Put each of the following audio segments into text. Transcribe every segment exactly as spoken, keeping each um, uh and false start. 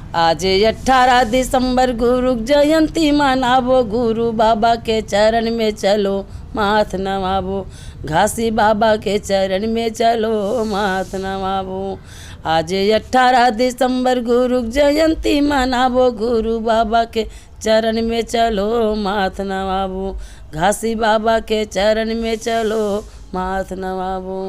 आज अठारह दिसंबर गुरु जयंती मनाबो, गुरु बाबा के चरण में चलो माथ नवाबो, घासी बाबा के चरण में चलो माथ नवाबो। आज अठारह दिसंबर गुरु जयंती मनाबो, गुरु बाबा के चरण में चलो माथ नवाबो, घासी बाबा के चरण में चलो माथ नवाबो।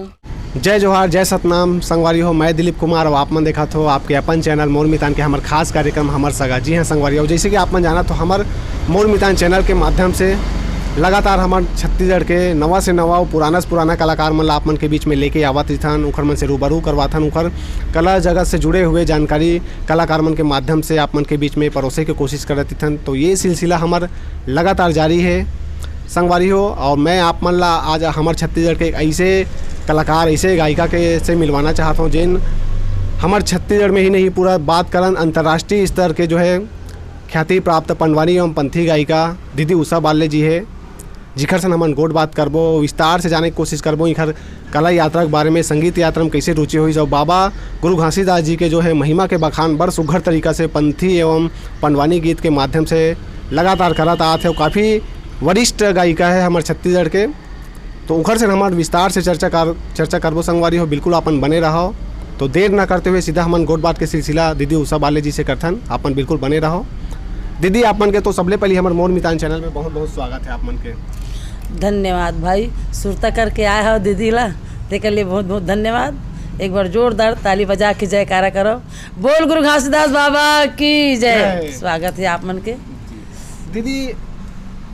जय जोहार, जय सतनाम संगवारी हो। मैं दिलीप कुमार, अउ आप मन देखत हो आपके अपन चैनल मोर मितान के हमर खास कार्यक्रम हमर सगा। जी हाँ संगवारी हो, जैसे कि आप मन जानत हो हमर मोर मितान चैनल के माध्यम से लगातार हमर छत्तीसगढ़ के नवा से नवा अउ पुराना से पुराना कलाकार मन ला आप मन के बीच में लेके आवत रहिथन, उखर मन से रूबरू करवाथन, उखर कला जगत से जुड़े हुए जानकारी कलाकार मन के माध्यम से आप मन के बीच में परोसे के कोशिश करत रहिथन। तो ये सिलसिला हमर लगातार जारी है संगवारी हो। और मैं आप मन ला आज हमर छत्तीसगढ़ के एक ऐसे कलाकार, ऐसे गायिका के से मिलवाना चाहत हूँ, जेन हमर छत्तीसगढ़ में ही नहीं, पूरा बात करन अंतर्राष्ट्रीय स्तर के जो है ख्याति प्राप्त पंडवानी एवं पंथी गायिका दीदी उषा बाले जी है, जिखर से हमन गोठ बात करबो, विस्तार से जाने के कोशिश करबो इखर कला यात्रा के बारे में, संगीत यात्रा में कैसे रुचि होइस, और बाबा गुरु घासीदास जी के जो है महिमा के बखान बड़ सुघर तरीका से पंथी एवं पंडवानी गीत के माध्यम से लगातार करत आत है। काफ़ी वरिष्ठ गायिका है हमर छत्तीसगढ़ के, तो उखर से हमन विस्तार से चर्चा कर चर्चा करबो संगवारी हो। बिल्कुल अपन बने रहो। तो देर ना करते हुए सीधा हमन गोठ बात के सिलसिला दीदी उषा बाले जी से करथन, अपन बिल्कुल बने रहो। दीदी, आप मन के तो सबले पहले हमर मोर मितान चैनल में बहुत बहुत स्वागत है आप मन के। धन्यवाद भाई, सुरता करके आए हो दीदी ला, तेकर लिए बहुत बहुत धन्यवाद। एक बार जोरदार ताली बजा के जयकारा करो, बोल गुरु घासीदास बाबा की जय। जय। स्वागत है आप मन के। दीदी,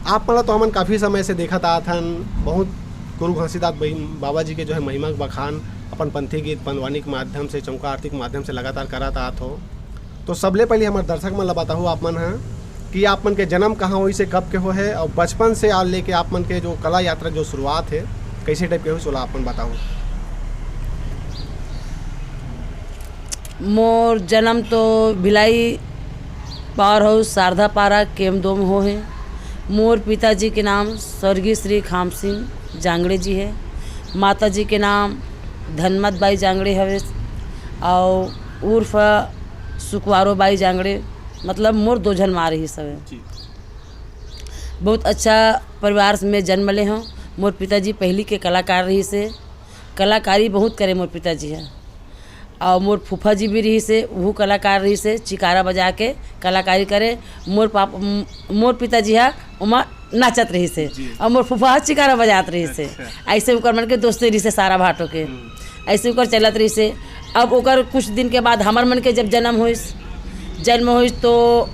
आप मन ला तो हमन काफ़ी समय से देखत आत हन, बहुत गुरु घासीदास बहिन बाबा जी के जो है महिमा के बखान अपन पंथी गीत पंडवानी के माध्यम से, चौका आरती के माध्यम से लगातार करत आत हो। तो सबले पहले हमर दर्शक मन ला बताहू आप मन ह कि आप मन के जन्म कहाँ होइस हे, कब के हो है, और बचपन से आ लेके आप मन के जो कला यात्रा जो शुरुआत है, कैसे टाइप के होइस, ओला आप मन बताहू। मोर जन्म तो भिलाई पावर हाउस शारदा पारा केम दो में हो हे। मोर पिताजी के नाम स्वर्गीय श्री खाम सिंह जांगड़े जी हे। माता जी के नाम धनमत बाई जांगड़े हवे, और उर्फ सुकवारो बाई जांगड़े, मतलब मोर दो झन माँ रहिस हवे। जी। बहुत अच्छा परिवार में जन्म ले हूँ। मोर पिताजी पहली के कलाकार रहिस हे, कलाकारी बहुत करे मोर पिताजी ह। और मोर फूफा जी भी रहिस हे, वहू कलाकार रहिस हे, चिकारा बजा के कलाकारी करे। मोर पाप म-, मोर पिताजी ह ओमा नाचत रहिस हे, जी। और मोर फूफा ह चिकारा बजात रहिस हे। अच्छा। ऐसे ओकर मन के दोस्ती रहिस हे सारा भाटो के। हम्म। ऐसे ओकर चलत रहिस हे। अब ओकर कुछ दिन के बाद हमर मन के जब जन्म होइस, जन्म होइस तो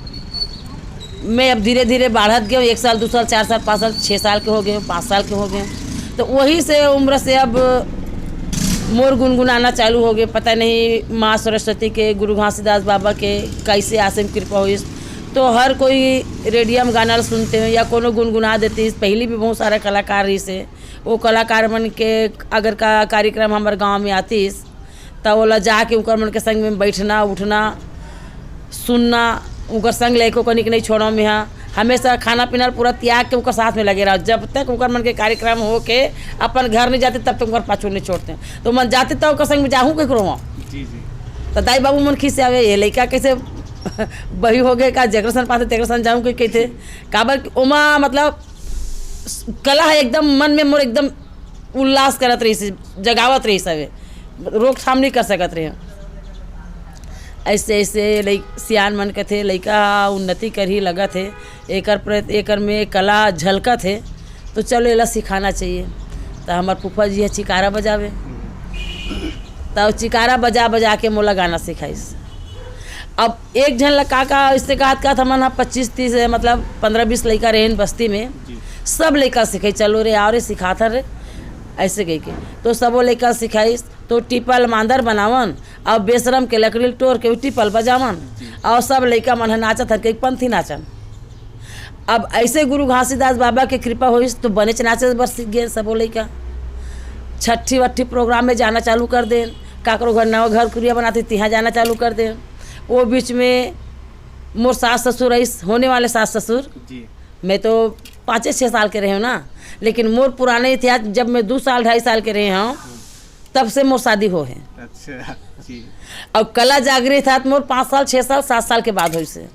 मैं अब धीरे धीरे बाढ़त गए, एक साल, दो साल, चार साल, पाँच साल, छः साल के हो गए, पाँच साल के हो गए। तो वही से उम्र से अब मोर गुनगुनाना चालू हो गए। पता नहीं माँ सरस्वती के, गुरु घासीदास बाबा के कैसे आसिम कृपा होइस, तो हर कोई रेडियो में गाना सुनते हैं या कोनो गुनगुना देती। पहले भी बहुत सारा कलाकार रहिस हे, वो कलाकार मन के अगर का कार्यक्रम हमारे गांव में आतीस, त ओला जाके उकर मन के संग में बैठना उठना, सुनना, उकर संग लेके ओकर निक नहीं छोड़ो में हा। हमेशा खाना पीना पूरा त्याग के उकर साथ में लगे रहो, जब तक उकर मन के कार्यक्रम हो के अपन घर नहीं जाते, तब तक उकर पाछू नहीं छोड़ते। तो मन जाते तो उकर संग में जाहूँ के करो। जी, जी। तो दाई बाबू मन खिस आवे, ये लइका कैसे बही हो गए का, जगरसन पाते तगरसन जाऊँ के कहते। काबर कि ओमा मतलब कला है एकदम मन में मोर एकदम उल्लास करत रहिस, जगावत रहिस हवे, रोकथाम नहीं कर सकत रहे। ऐसे ऐसे लइक सियान मन कथे लइका उन्नति करही लगत हे, एकर प्रति एकर में कला झलकत हे, तो चलो एला सिखाना चाहिए। तो हमार फूफा जी है चिकारा बजावे, तो चिकारा बजा बजा के मोला गाना सिखाइस। अब एक झन ला का का इससे कहत कहत हमन ह पच्चीस तीस, मतलब पन्द्रह बीस लइका रहेन बस्ती में, जी। सब लइका सिखाई, चलो रे आओ रे सिखाथन रे, ऐसे कह के। तो सबो लइका सिखाइस, तो टिपल मांदर बनावन और बेसरम के लकड़ी टोर के टिपल बजावन और सब लइका मन ह नाचत हन कहीं पंथी नाचन। अब ऐसे गुरु घासीदास बाबा के कृपा होइस तो बनेच नाचे बर सीख गए सबो लइका। छठी वट्ठी प्रोग्राम में जाना चालू कर देन, काकरो घर नवा घर कुरिया बनाते तिहाँ जाना चालू कर देन। वो बीच में मोर सास ससुर आइस, होने वाले सास ससुर, जी। मैं तो पाँचे छः साल के रहे हूँ ना, लेकिन मोर पुराने इतिहास जब मैं दो साल ढाई साल के रहे हूँ, तब से मोर शादी हो है। अच्छा। जी। अब कला जागृत हाथ मोर पाँच साल, छः साल, सात साल के बाद होइस हे।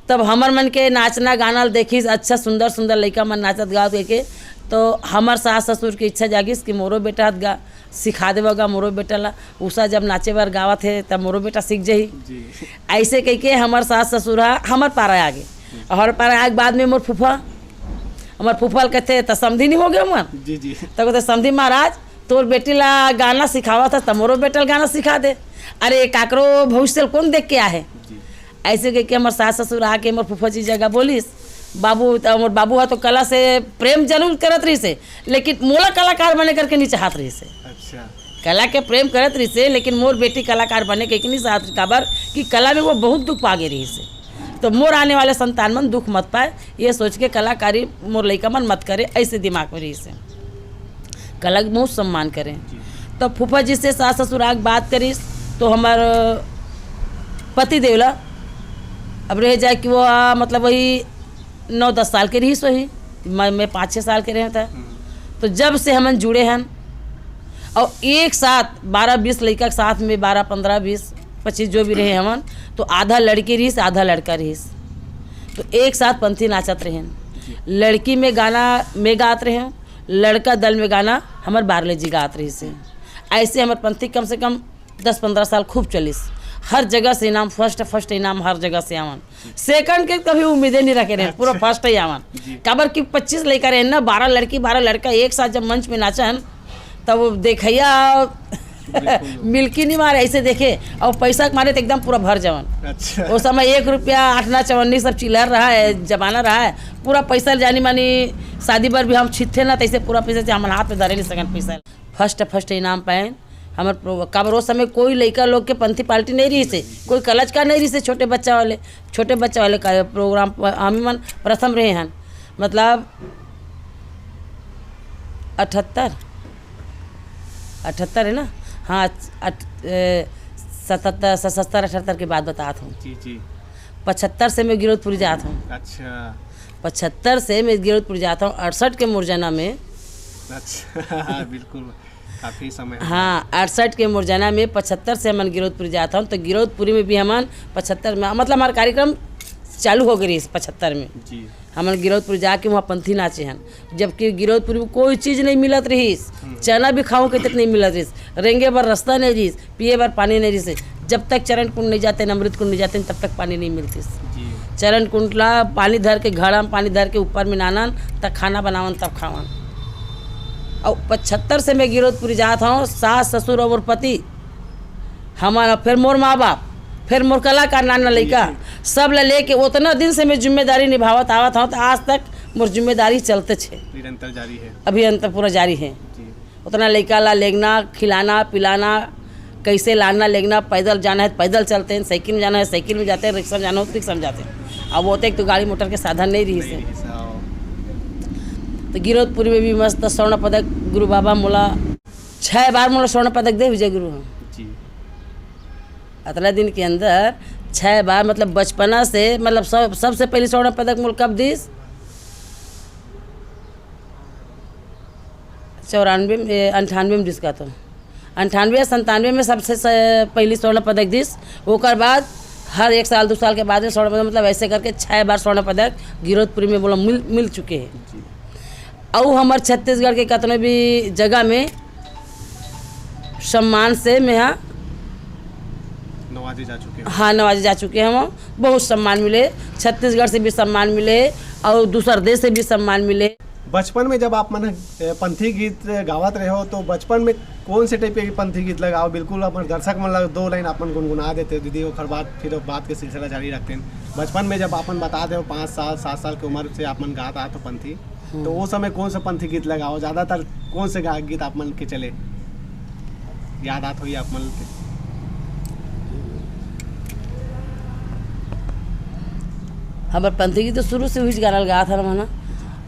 तब हमर मन के नाचना गाना ल देखिस, अच्छा सुंदर सुंदर लइका मन नाचत गावत के, तो हमर सास ससुर के इच्छा जागिस कि मोरो बेटा हत गा सिखा देवा गा मोरो बेटा ला। उषा जब नाचे बर गावत हे, तब मोरो बेटा सीख जही। जी। ऐसे कहिके हमर सास ससुर हा हमर पारा आ गे। हम्म। और पारा आए के बाद में मोर फूफा, हमर फूफा ल कहते, "त समधी नहीं हो गए हमन?" जी, जी। तब कहते, "समधी महाराज, तोर बेटी ला गाना सिखावत हस, त मोरो बेटा ल गाना सिखा दे।" अरे, काकरो भविष्य ल कौन देख के आहे? जी। ऐसे कहिके हमर सास ससुर आके मोर फूफा जी जगह बोलिस, बाबू, त मोर बाबू हा तो कला से प्रेम जरूर करत रहिस हे, लेकिन मोला कलाकार बने करके नहीं चाहत रहिस हे। अच्छा। कला के प्रेम करत रहिस हे, लेकिन मोर बेटी कलाकार बने कहिके नहीं चाहत, काबर कि कला में वो बहुत दुख पागे रहिस हे। तो मोर आने वाले संतान मन दुख मत पाए, ये सोच के कलाकारी मोर लइका मन मत करे, ऐसे दिमाग में रहिस हे। कला के बहुत सम्मान करें। जी। तो फूफा जी से सास ससुर आके बात करिस, तो हमर पति देव ला अब रह जाए कि वो, आ, मतलब वही नौ दस साल के रहिस होही, मैं, मैं पाँच छः साल के रहे था। हम्म। तो जब से हमन जुड़े हन, और एक साथ बारह बीस लइका के साथ में, बारह, पन्द्रह, बीस, पच्चीस जो भी रहे हमन, तो आधा लड़की रहिस, आधा लड़का रहिस। तो एक साथ पंथी नाचत रहेन। जी। लड़की में गाना मैं गात रहें, लड़का दल में गाना हमर बारले जी गात रहिस हे। ऐसे हमर पंथी कम से कम दस पन्द्रह साल खूब चलिस। हर जगह से इनाम, फर्स्ट, फर्स्ट इनाम हर जगह से आवन। सेकंड के कभी उम्मीदे नहीं रखे रहे, पूरा अच्छा। फर्स्ट ही आवन। जी। काबर कि पच्चीस लइका रहे ना, बारह लड़की, बारह लड़का एक साथ जब मंच में नाचन, तब वो देखैया बिल्कुल। मिलकी नहीं मारे, ऐसे देखे, और पैसा के मारे तो एकदम पूरा भर जावन। अच्छा। वो समय एक रुपया, आठना, चवन्नी सब चिल्लर रहा है, जमाना रहा है, पूरा पैसा जानी मानी शादी बर भी हम छिथे ना, तैसे पूरा पैसा से हमन हाथ में धरे नहीं सकन पैसा। फर्स्ट, फर्स्ट इनाम पाएन। हमर प्रो-, काबर ओ समय कोई लइका लोग के पंथी पार्टी नहीं रहिस हे, कोई कलाकार नहीं रहिस हे, छोटे बच्चा वाले, छोटे बच्चा वाले का प्रोग्राम प-, हम मन प्रथम रहे हन, मतलब अठहत्तर, अठहत्तर है ना? हाँ, अठ-, ए, सतहत्तर, सतहत्तर, अठहत्तर के बात बतात हूँ। जी, जी। पचहत्तर से मैं गिरौदपुरी जात हूँ। अच्छा। पचहत्तर से मैं गिरौदपुरी जात हूँ, अड़सठ के मुरजना में। अच्छा, बिल्कुल, काफ़ी समय हो गया। हाँ, अड़सठ के मुरजना में, पचहत्तर से हमन गिरौदपुरी जात हूँ, तो गिरौदपुरी में भी हमन पचहत्तर में, मतलब, हमारा कार्यक्रम चालू हो गई रहिस पचहत्तर में। जी। हमन गिरौदपुर जाके वहाँ पंथी नाचे हन, जबकि गिरौदपुर में कोई चीज नहीं मिलत रहिस, हम्म। चना भी खाऊं के तक नहीं मिलत रहिस, रेंगे बर रास्ता नहीं रहिस, पिए बर पानी नहीं रहिस। जब तक चरण कुंड नहीं जाते, अमृत कुंड नहीं जाते, तब तक पानी नहीं मिलतिस। जी। चरण कुंड ला पानी धर के, घड़ा में पानी धर के ऊपर में नानन, तब खाना बनावन, तब खावन। और पचहत्तर से मैं गिरौदपुर जात हूँ, सास, ससुर और पति, हमन, फिर मोर माँ बाप, फिर मोर कलाकार नाना लइका, जी। सब ला लेके उतना दिन से मैं जिम्मेदारी निभावत आवत हूँ, तो आज तक मोर जिम्मेदारी चलते छे। निरंतर जारी है। अभी अंत पूरा जारी है। जी। उतना लइका ला लेगना, खिलाना, पिलाना, कैसे लाना, लेगना, पैदल जाना है, पैदल चलते हैं, साइकिल में जाना है, साइकिल में जाते हैं, रिक्शा में जाना हो, तो रिक्शा में जाते हैं। अब वो तो एक तो गाड़ी मोटर के साधन नहीं रहिस नहीं है। रहिस, हाँ। तो गिरौदपुरी में भी मस्त स्वर्ण पदक गुरु बाबा मोला छह बार मोला स्वर्ण पदक दे विजय गुरु हम। जी। अतला दिन के अंदर छह बार, मतलब, बचपना से, मतलब, सब, सबसे पहले स्वर्ण पदक मोला कब दिस? चौरानवे में, ए, अंठानवे में दिस का तो। अंठानवे या संतानवे में सबसे स-, पहली स्वर्ण पदक दिस। ओकर बाद हर एक साल, दो साल के बाद में स्वर्ण पदक, मतलब, ऐसे करके छह बार स्वर्ण पदक गिरौदपुरी में मोला मिल, मिल चुके हैं। जी। अउ हमर छत्तीसगढ़ के कतनो भी जगह में सम्मान से मैं हा नवाजे जा चुके हो। हाँ, नवाजे जा चुके हैं हम। बहुत सम्मान मिले, छत्तीसगढ़ से भी सम्मान मिले और दूसर देश से भी सम्मान मिले। बचपन में जब आप मन, ए, पंथी गीत गावत रहे हो, तो बचपन में कौन से टाइप के पंथी गीत लगाओ? बिल्कुल, अपन दर्शक मन ला दो लाइन आप मन गुनगुना देते हो, दीदी, ओकर बाद फिर बात के सिलसिला जारी रखते हैं। बचपन में जब अपन बता दे हो, पाँच साल, सात साल की उम्र से आप मन गात आत हो पंथी, हम्म। तो वो समय कौन सा पंथी गीत लगाओ? ज्यादातर कौन से गा-, गीत आप मन के चले? याद आत होही आप मन के? हमर पंथी गीत तो शुरू से उहीच गाना ल गात हन हमन ह।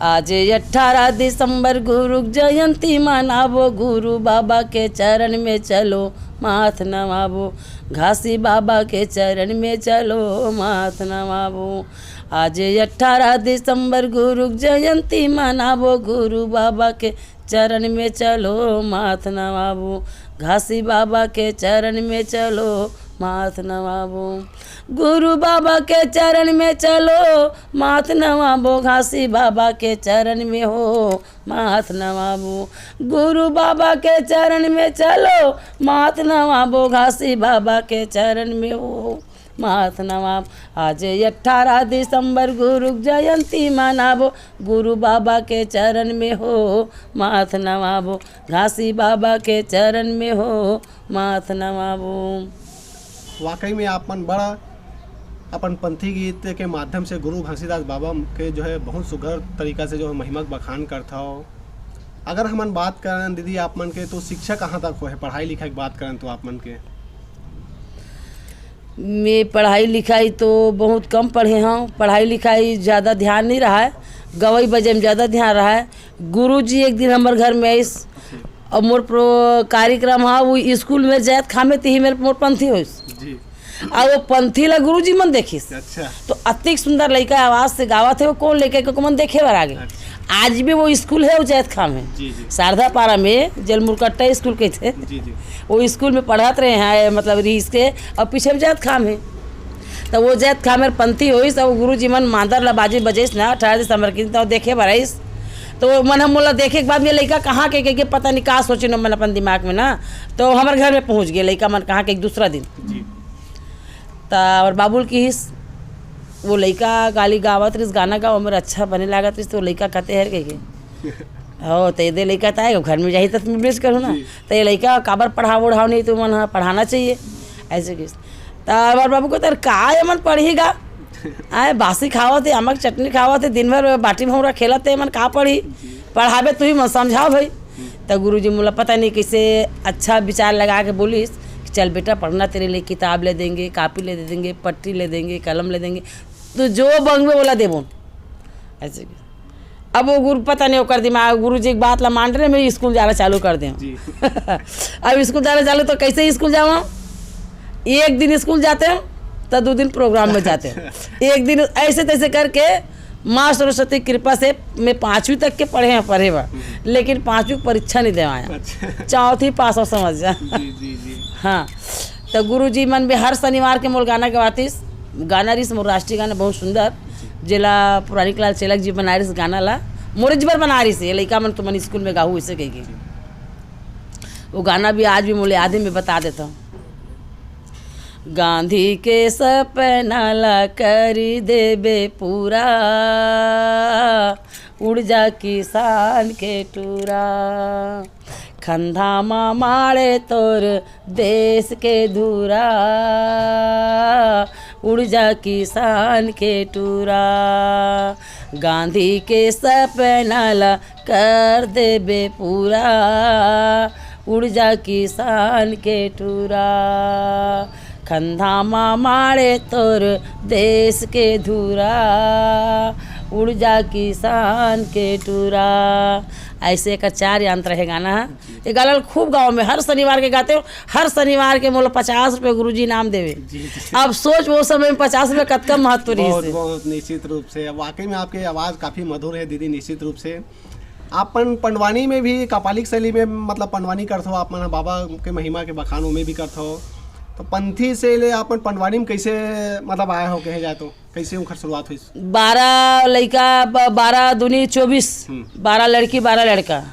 आज अठारह दिसंबर गुरु जयंती मनाबो, गुरु बाबा के चरण में चलो माथ नवाबो, घासी बाबा के चरण में चलो माथ नवाबो। आज अठारह दिसंबर गुरु जयंती मनाबो, गुरु बाबा के चरण में चलो माथ नवाबो, घासी बाबा के चरण में चलो, माथ नवाबो। गुरु बाबा के चरण में चलो, माथ नवाबो। घासी बाबा के चरण में हो, माथ नवाबो। गुरु बाबा के चरण में चलो, माथ नवाबो। घासी बाबा के चरण में हो, माथ नवाबो। आज अठारह दिसंबर गुरु जयंती मनाबो। गुरु बाबा के चरण में हो, माथ नवाबो। घासी बाबा के चरण में हो, माथ नवाबो। वाकई में आप मन बड़ा अपन पंथी गीत के माध्यम से गुरु घासीदास बाबा के जो है बहुत सुघर तरीका से जो है महिमा के बखान करत हव। अगर हमन बात करन दीदी आप मन के, तो शिक्षा कहाँ तक होहे, पढ़ाई लिखाई के बात करन तो आप मन के? मैं पढ़ाई लिखाई तो बहुत कम पढ़े हूँ, पढ़ाई लिखाई ज़्यादा ध्यान नहीं रहा है, गवई बजे में ज़्यादा ध्यान रहा है। गुरु जी एक दिन हमारे घर में आइस और मोर प्रो कार्यक्रम हा, वो स्कूल में जात खामे तिही मेर मोर पंथी होइस। जी। और वो पंथी ला गुरु जी मन देखिस। अच्छा। तो अतिक सुंदर लइका आवाज से गावत हे, वो कौन लइका के मन देखे बर आगे। अच्छा। आज भी वो स्कूल है, वो जात खाम है। जी, जी। शारदा पारा में जलमुरकट्टा स्कूल के थे। जी, जी। वो स्कूल में पढ़त रहे हैं, मतलब रीस के, और पीछे में जात खाम है। तो वो जात खाम है पंथी होइस, तो वो गुरु जी मन मांदर ला बाजे बजेस ना, अठारह दिसंबर के दिन, तो देखे बर आइस। तो मन हम बोला देखे के बाद में लइका कहाँ के, के, के पता नहीं का सोचे न मन अपन दिमाग में ना। तो हमारे घर में पहुँच गए लइका मन कहाँ के एक दूसरा दिन। जी। त और बाबुल किहिस, वो लइका गाली गावत रिस, गाना गाओ, मोर अच्छा बने लागत रिस, तो लइका कहते हर कहिके। हो, त एदे लइका त आए, घर में जाही त तुम बेच करो ना। जी। त ये लइका काबर पढ़ाव उढ़ाव नहीं, तो मन ह पढ़ाना चाहिए, ऐसे किहिस। त और बाबू कहते, "अरे का ये मन पढ़ही गा? आए, बासी खावत हे, अमक चटनी खावत हे, दिन भर बाटी भौंरा खेलत हे, मन का पढ़ही? जी। पढ़ाबे तुही मन समझाओ भाई।" त गुरुजी मोला पता नहीं कैसे अच्छा विचार लगा के बोलिस कि चल बेटा पढ़ना, तेरे लिए किताब ले देंगे, कापी ले दे देंगे, पट्टी ले देंगे, कलम ले देंगे, तो जो मांगबे ओला देबो। ऐसे कि अब वो गुरु पता नहीं ओकर दिमाग, गुरुजी के बात ला मान रहे, मैं स्कूल जाना चालू कर दे। जी। अब स्कूल जाना चालू तो कैसे स्कूल जावा? एक दिन स्कूल जाते हैं तो दो दिन प्रोग्राम में जाते हैं। अच्छा। एक दिन ऐसे तैसे करके माँ सरस्वती की कृपा से मैं पाँचवीं तक के पढ़े हैं, पढ़े बा, हम्म। लेकिन पाँचवीं की परीक्षा नहीं देवाया। अच्छा। चौथी पास हो समझ जा। जी, जी, जी। हाँ, तो गुरुजी मन भी हर शनिवार के मोर गाना गवातीस। गाना रिस मोर राष्ट्रीय गाना बहुत सुंदर, जी। जेला पुरानी लाल चेलक जी बनाए रिस गाना ला, मोरे जी बर बना रिस, ये लइका मन तुमन स्कूल में गाहू इसे कह के। जी। वो गाना भी आज भी मोले आधे में बता देता हूँ। गांधी के सपना ला करी देबे पूरा, उड़ जा किसान के टूरा। खंधा मा माड़े तोर देश के धूरा, उड़ जा किसान के टूरा। गांधी के सपना ला कर देबे पूरा, उड़ जा किसान के टूरा। खंधा मा माड़े तोर देश के धूरा, उड़ जा किसान के टूरा। ऐसे एकर चार अंतरा हे गाना ह। ये गाना ल खूब गाँव में हर शनिवार के गाते हो, हर शनिवार के मोला पचास रुपये गुरुजी इनाम देवे। जी, जी। अब सोच वो समय में पचास रुपये कतका महत्व रहिस बहुत, हे। बहुत निश्चित रूप से, वाकई में आपके आवाज़ काफ़ी मधुर है दीदी, निश्चित रूप से। आप पन-, पंडवानी में भी कापालिक शैली में, मतलब, पंडवानी करथो, आप मन बाबा के महिमा के बखान ओमे भी करथो, तो पंथी से ले आप मन पंडवानी में कैसे, मतलब, आए हो, कहे जाए तो कैसे उनकर शुरुआत हुई? बारह लइका, ब-, बारह दूनी चौबीस, हम्म। बारह लड़की, बारह लड़का,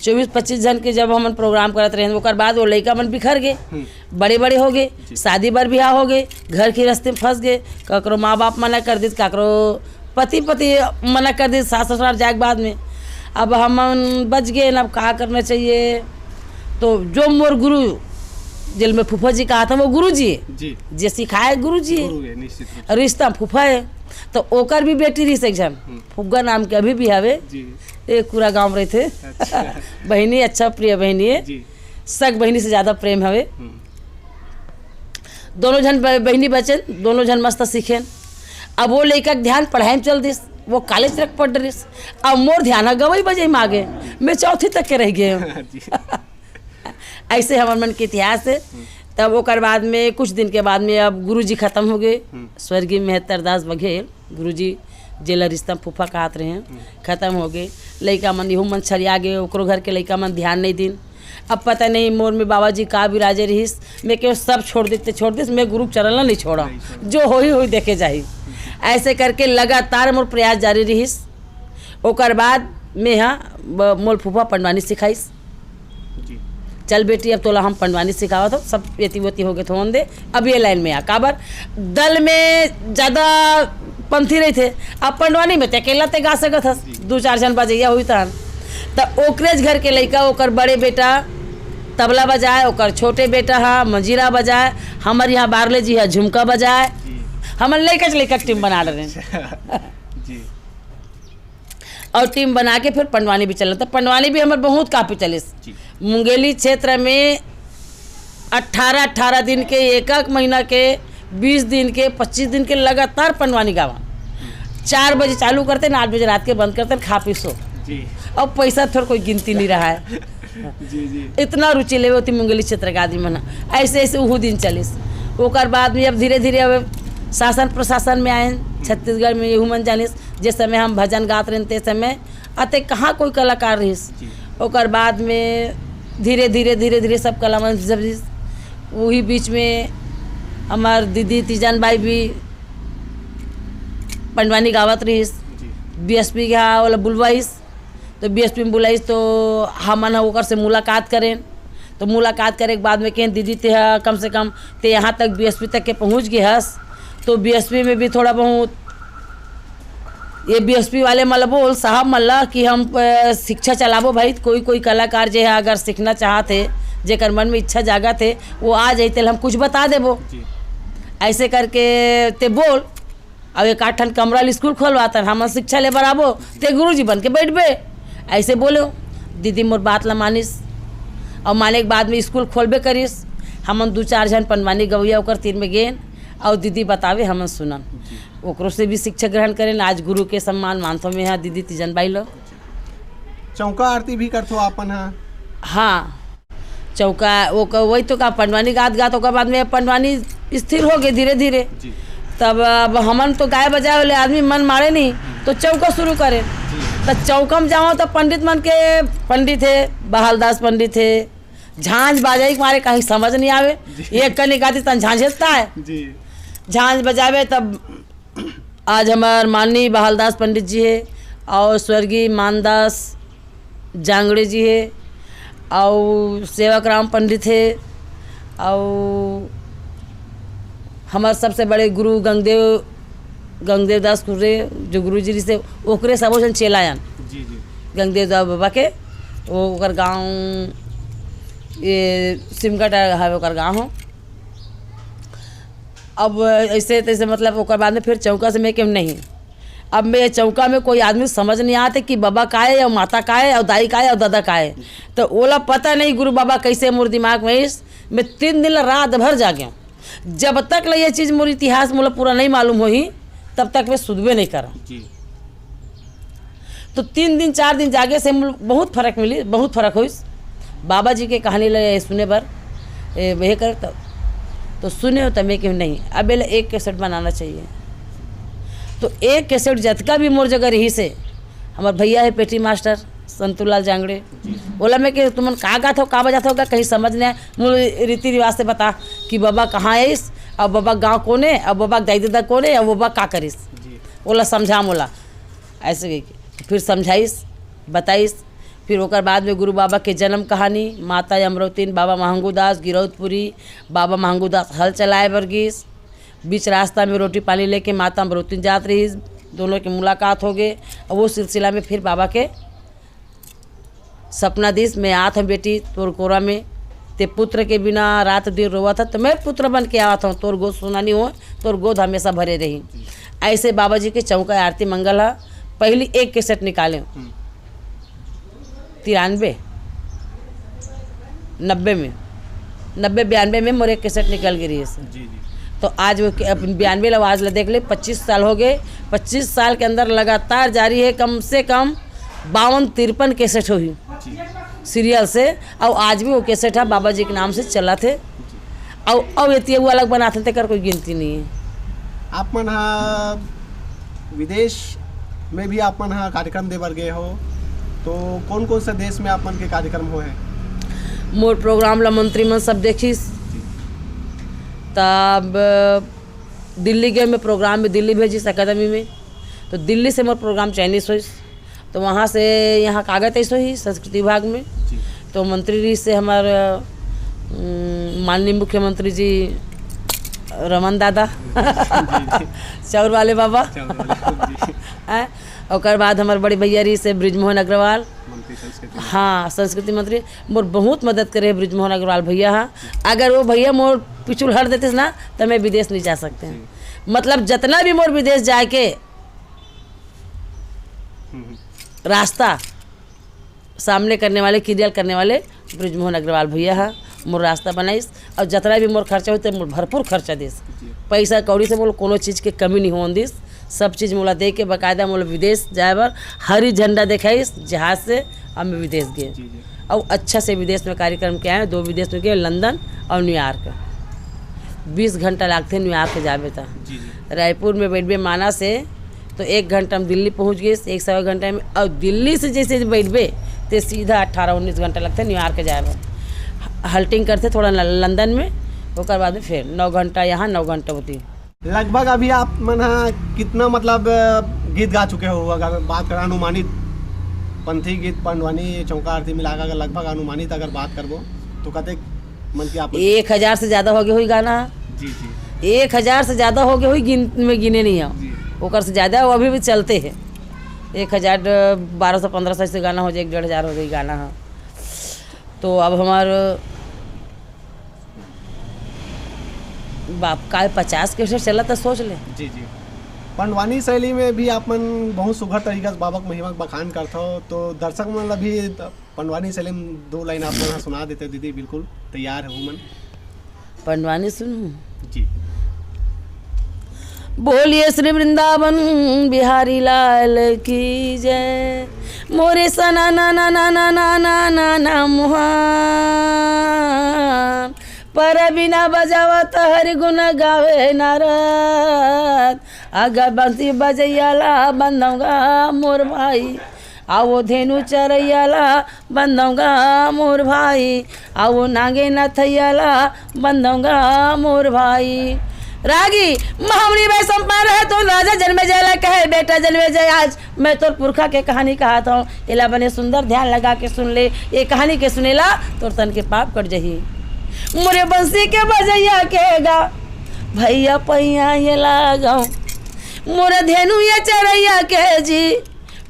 चौबीस पच्चीस जन के जब हमन प्रोग्राम करत रहेन, ओकर बाद वो लइका मन बिखर गे, हम्म। बड़े-बड़े हो गे, जी। शादी बर बिहाव हो गे, घर के रस्ते में फंस गे, ककरो माँ बाप मना कर दिस, ककरो पति, पति मना कर दिस, सास ससुराल जाए के बाद में। अब हमन बच गे, अब का करना चाहिए? तो जो मोर गुरु, जेल में फूफा जी कहा था, वो गुरु जी हे। जी। जे सिखाए गुरु जी हे। गुरु हे, निश्चित रूप से। रिश्ता फूफा हे। तो ओकर भी बेटी रहिस एक झन, हम्म। फुग्गा नाम के अभी भी हवे। जी। एक पूरा गांव रहिथे। अच्छा। बहिनी, अच्छा प्रिय बहिनी हे। जी। सग बहिनी से ज्यादा प्रेम हवे। हम्म। दोनों झन ब-, बहिनी बचेन, दोनों झन मस्त सीखेन। अब वो लइका के ध्यान पढ़ाई में चल दिस, वो कॉलेज तक पढ़ रिस। अब मोर ध्यान ह गवई बजई में आगे, मैं चौथी तक के रह गे हूँ। जी। ऐसे हमर मन के इतिहास हे। हम्म। तब ओकर बाद में, कुछ दिन के बाद में, अब गुरुजी खत्म हो गे, हम्म। स्वर्गीय मेहतर दास बघेल गुरुजी, जेला रिश्ता फूफा कहत रहे हैं, हम्म। खत्म हो गे। लइका मन, इहू मन छरिया गे, ओकरो घर के लइका मन ध्यान नहीं दिन। अब पता नहीं मोर में बाबा जी का विराजे रहिस, मैं केवल सब छोड़ देते, छोड़ दिस, मैं गुरु चरण ला नहीं छोड़ा। जो होही होही देखे जाही। ऐसे करके लगातार मोर प्रयास जारी रहिस। ओकर बाद में हा मोल फूफा पंडवानी सिखाइस। चल बेटी, अब तोला हम पंडवानी सिखावत हो, सब एती वोती होगे थोन दे, अब ये लाइन में आ। काबर दल में ज्यादा पंथी रहिथे, अब पंडवानी में ते अकेला ते गा सकत हस, दू चार झन बजैया होही तहन। त ओकरेच घर के लइका, ओकर बड़े बेटा तबला बजाए, ओकर छोटे बेटा हा मंजीरा बजाए, हमर यहाँ बारले जी हा झुमका बजाए। हमन लइका च लइका टीम बना डरेन। और टीम बना के फिर पंडवानी भी चलत। त पंडवानी भी हमर बहुत काफी चलिस। मुंगेली क्षेत्र में अट्ठारह अट्ठारह दिन के, एक एक महीना के, बीस दिन के, पच्चीस दिन के लगातार पंडवानी गावा। चार बजे चालू करते ना, आठ बजे रात के बंद करते, खा पी सो। और पैसा थोड़ा कोई गिनती नहीं रहा है। इतना रुचि लेवे होती मुंगेली क्षेत्र के आदमी मन। ऐसे ऐसे उहू दिन चलिस। ओकर बाद में अब धीरे धीरे अब शासन प्रशासन में आए, छत्तीसगढ़ में यहू मन जानिस। जे समय हम भजन गात रहेन ते समय अते कहाँ कोई कलाकार रहिस। ओकर बाद में धीरे धीरे धीरे धीरे सब कला मन जब वही बीच में हमार दीदी तीजन बाई भी पंडवानी गावत रहिस। बीएसपी के हा ओला बुलवाइस, तो बीएसपी में बुलाइस तो हमन ह ओकर से मुलाकात करेन। तो मुलाकात करे के बाद में कहेन, दीदी ते ह कम से कम ते यहाँ तक बीएसपी तक के पहुँच गए हस, तो बीएसपी में भी थोड़ा बहुत ये बीएसपी वाले मन ल बोल, साहब मन ल कि हम अ, शिक्षा चलाबो भाई, कोई कोई कलाकार जे है अगर सीखना चाहत है, जेकर मन में इच्छा जागत है, वो आ जाए, तेल हम कुछ बता देबो। ऐसे करके ते बोल, अब एक आठ ठन कमरा ल स्कूल खोलवातन, हमन शिक्षा ले बर आबो, ते गुरुजी बन के बैठबे। ऐसे बोले दीदी मोर बात ला मानिस, और माने के बाद में स्कूल खोलबे करिस। हमन दू चार झन पंडवानी गवैया ओकर तीर में गेन, और दीदी बतावे हमन सुनन। ओकरो से भी शिक्षा ग्रहण करेन। आज गुरु के सम्मान मानथो में हा दीदी तीजन बाई लो। चौका आरती भी करथो आपन हा? हाँ, चौका वो क-, वही तो का पंडवानी गात गात ओकर बाद में पंडवानी स्थिर हो गए धीरे धीरे। तब अब हमन तो गाय बजाए वाले आदमी मन मारे नहीं, तो चौका शुरू करे। तो चौका में जाओ तो पंडित मन के, पंडित है, बहालदास पंडित है, झांझ बाजाई के मारे कहीं समझ नहीं आवे। एक कनी गाती तन झांझेसता है। झांझ बजावे तब आज हमार माननीय बहालदास पंडित जी है और स्वर्गीय मानदास जांगड़े जी है और सेवक राम पंडित है और हमार सबसे बड़े गुरु गंगदेव, गंगदेव दास कुर्रे जो गुरु जी से ओकरे सबो जन चेला आन। गंगदेव दास बाबा के वो ओकर गांव ये सिमगट हवे ओकर गांव हो। अब ऐसे तैसे मतलब ओकर बाद में फिर चौका से मैं केम नहीं। अब मैं चौका में कोई आदमी समझ नहीं आते कि बाबा का है या माता का है और दाई का है और दादा का है। तो ओला पता नहीं गुरु बाबा कैसे मोर दिमाग में इस, मैं तीन दिन ला रात भर जागे हूँ। जब तक ला ये चीज़ मोर इतिहास मोला पूरा नहीं मालूम होही, तब तक मैं सुधबे नहीं करा। तो तीन दिन चार दिन जागे से मोला बहुत फर्क मिली, बहुत फर्क होइस। बाबा जी के कहानी ले सुने बर ए, ये कर तो, तो सुने हो तो मैं कहूँ नहीं, अब एला एक कैसेट बनाना चाहिए। तो एक कैसेट जतका भी मोर जगह रही से, हमार भैया है पेटी मास्टर संतूलाल जांगड़े, बोला मैं कि तुमन का गात हो, का बजात हो, का कहीं समझ नहीं आए, मूल रीति रिवाज से बता कि बाबा कहाँ है इस, और बाबा गाँव कौन है, और बाबा दाई दादा कौन है, और बाबा का करिस, बोला समझा मोला। ऐसे कह के फिर समझाइस, बताइस। फिर ओकर बाद में गुरु बाबा के जन्म कहानी, माता अमरौतिन, बाबा महंगू दास गिरौदपुरी, बाबा महंगू दास हल चलाए बर गिस। बीच रास्ता में रोटी पानी लेके माता अमरौतिन जात रहिस, दोनों के मुलाकात हो गए। और वो सिलसिला में फिर बाबा के सपना दिस, मैं आत हूँ बेटी तोर कोरा में, ते पुत्र के बिना रात दिन रोवत है, तो मैं पुत्र बन के आवत हूँ, तोर गोद सुना नहीं हो, तोर गोद हमेशा भरे रही। ऐसे बाबा जी के चौका आरती मंगल है। पहली एक कैसेट निकाले, तिरानवे, नब्बे में, नब्बे बयानवे में मोर एक कैसेट निकल गई रही है। तो आज वो के-, अपन बयानवे ला आज ला देख ले, पच्चीस साल हो गए। पच्चीस साल के अंदर लगातार जारी है, कम से कम बावन तिरपन कैसेट होही सीरियल से। और आज भी वो कैसेट है बाबा जी के नाम से चला थे। और अब ये वो अलग बनाते, तेकर कोई गिनती नहीं है। आप मन हा विदेश में भी आप मन हा कार्यक्रम दे बर गए हो, तो कौन कौन सा देश में आप मन के कार्यक्रम हुए हैं? मोर प्रोग्राम ला मंत्री मन सब देखिस। तब दिल्ली गए मैं प्रोग्राम में, दिल्ली भेजिस अकादमी में। तो दिल्ली से मोर प्रोग्राम चयनित होइस। तो वहाँ से यहाँ कागज ऐसो ही संस्कृति विभाग में। तो मंत्री जी से हमार, अम, माननीय मुख्यमंत्री जी रमन दादा, चाउर वाले बाबा। हैं? ओकर बाद हमार बड़े भैया रही से ब्रिजमोहन अग्रवाल। हाँ, संस्कृति मंत्री मोर बहुत मदद करे ब्रिजमोहन अग्रवाल भैया। हाँ, अगर वो भैया मोर पिछुल हट देते ना, तो मैं विदेश नहीं जा सकते। मतलब, जितना भी मोर विदेश जाए के रास्ता सामने करने वाले, किरियल करने वाले ब्रिजमोहन अग्रवाल भैया हा मोर रास्ता बनाइस। और जतना भी मोर खर्चा होते, मोर भरपूर खर्चा देस। पैसा कौड़ी से मोला कोनो चीज के कमी नहीं होन दिस। सब चीज मोला दे के, बाकायदा मोला विदेश जाए बर हरी झंडा देखाइस जहाज से। अब मैं विदेश गए और अच्छा से विदेश में कार्यक्रम के आए। दो विदेश में गए, लंदन और न्यूयॉर्क। बीस घंटा लागते न्यूयॉर्क के जाबे त। रायपुर में बैठबे माना से तो एक घंटा में दिल्ली पहुँच गए, एक सवा घंटा में। और दिल्ली से जैसे बैठबे, ते सीधा अठारह उन्नीस घंटा लगते न्यूयॉर्क जाए बर। हल्टिंग करते थोड़ा ल-, लंदन में, ओकर बाद में फिर नौ घंटा यहाँ, नौ घंटा होती। लगभग अभी आप मन ह कितना, मतलब, गीत गा चुके हो, अगर बात करें अनुमानित, पंथी गीत, पंडवानी, चौका आरती मिला के अगर लगभग अनुमानित अगर बात करबो, तो कतेक मन की आप एक हजार से ज्यादा हो गए हुई गाना। जी, जी। एक हजार से ज्यादा हो गए हुई, गिन, में गिने नहीं हो। जी। ओकर से ज्यादा वो अभी भी चलते हैं। एक हजार, बारह सौ, पन्द्रह सौ से गाना हो जाए, एक डेढ़ हजार हो जाए गाना है। तो अब हमार बाप का पचास के से चला तो सोच ले। जी, जी। पंडवानी शैली में भी आप मन बहुत सुघर तरीका से बाबा के महिमा के बखान करथो, तो दर्शक मन ला भी पंडवानी शैली में दो लाइन आप मन ह सुना देते दीदी, बिल्कुल तैयार है मन। पंडवानी सुनू। जी। बोलिए श्री वृंदावन बिहारी लाल की जय। मोरे सना ना ना ना ना ना ना ना ना मोहन, पर बिना बजावत हरि गुण गावे नारद। अगर बंसी बजैया ला बंदौगा मोर भाई, आ वो धेनु चरैया ला बंदौगा मोर भाई, आ वो नागे नथैया ला बंदौगा मोर भाई। रागी महामुनि भाई संपान है तो राजा जन्मे जय ला कहे, बेटा जन्मे जय आज मैं तोर पुरखा के कहानी कहत हूँ। एला बने सुंदर ध्यान लगा के सुन ले, ये कहानी के सुनेला तोर तन के पाप कट जही। मोरे बंसी के बजैया के गा भैया पैया ये लगाओ, मोरे धेनु ये चरैया के जी,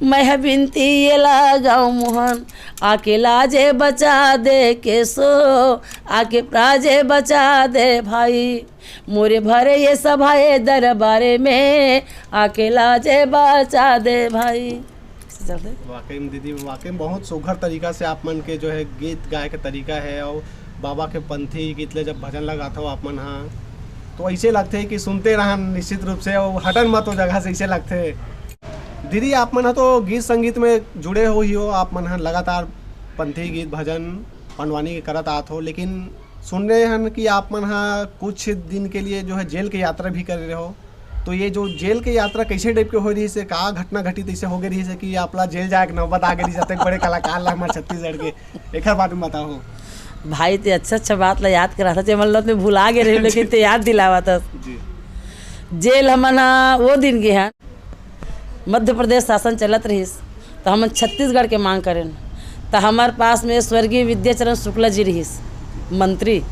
मैं ह बिनती ये लगाओ मोहन, आके लाजे बचा दे केसो, आके प्राजे बचा दे भाई, मोरे भरे ये सभाए दरबारे में, आके लाजे बचा दे भाई। वाकई में दीदी, वाकई में बहुत सुघर तरीका से आप मन के जो है गीत गाए के तरीका है, और बाबा के पंथी गीत ले जब भजन लगाथो आप मन हा, तो ऐसे लगथे कि सुनते रहन निश्चित रूप से, और हटन मत वो जगह से, ऐसे लगथे। दीदी, आप मन ह तो गीत संगीत में जुड़े हो ही हो, आप मन ह लगातार पंथी गीत भजन पंडवानी के करत आत हो, लेकिन सुन रहे हन कि आप मन ह कुछ दिन के लिए जो है जेल के यात्रा भी करे रहे हो, तो ये जो जेल के यात्रा कैसे टाइप के हो रही से, का घटना घटित ऐसे हो गई रही से कि आप ला जेल जाए के नौबत आ गई, जब तक बड़े कलाकार ला हमारे छत्तीसगढ़ के, एकर बारे में बताओ। भाई, ते अच्छा अच्छा बात ला याद करा था, जे मतलब मैं भुला गए रहे, लेकिन ते याद दिलावा था। जी। जेल हमन ह वो दिन गे हन, मध्य प्रदेश शासन चलत रहिस, त हमन छत्तीसगढ़ के मांग करेन। त हमर पास में स्वर्गीय विद्याचरण शुक्ला जी रहिस मंत्री,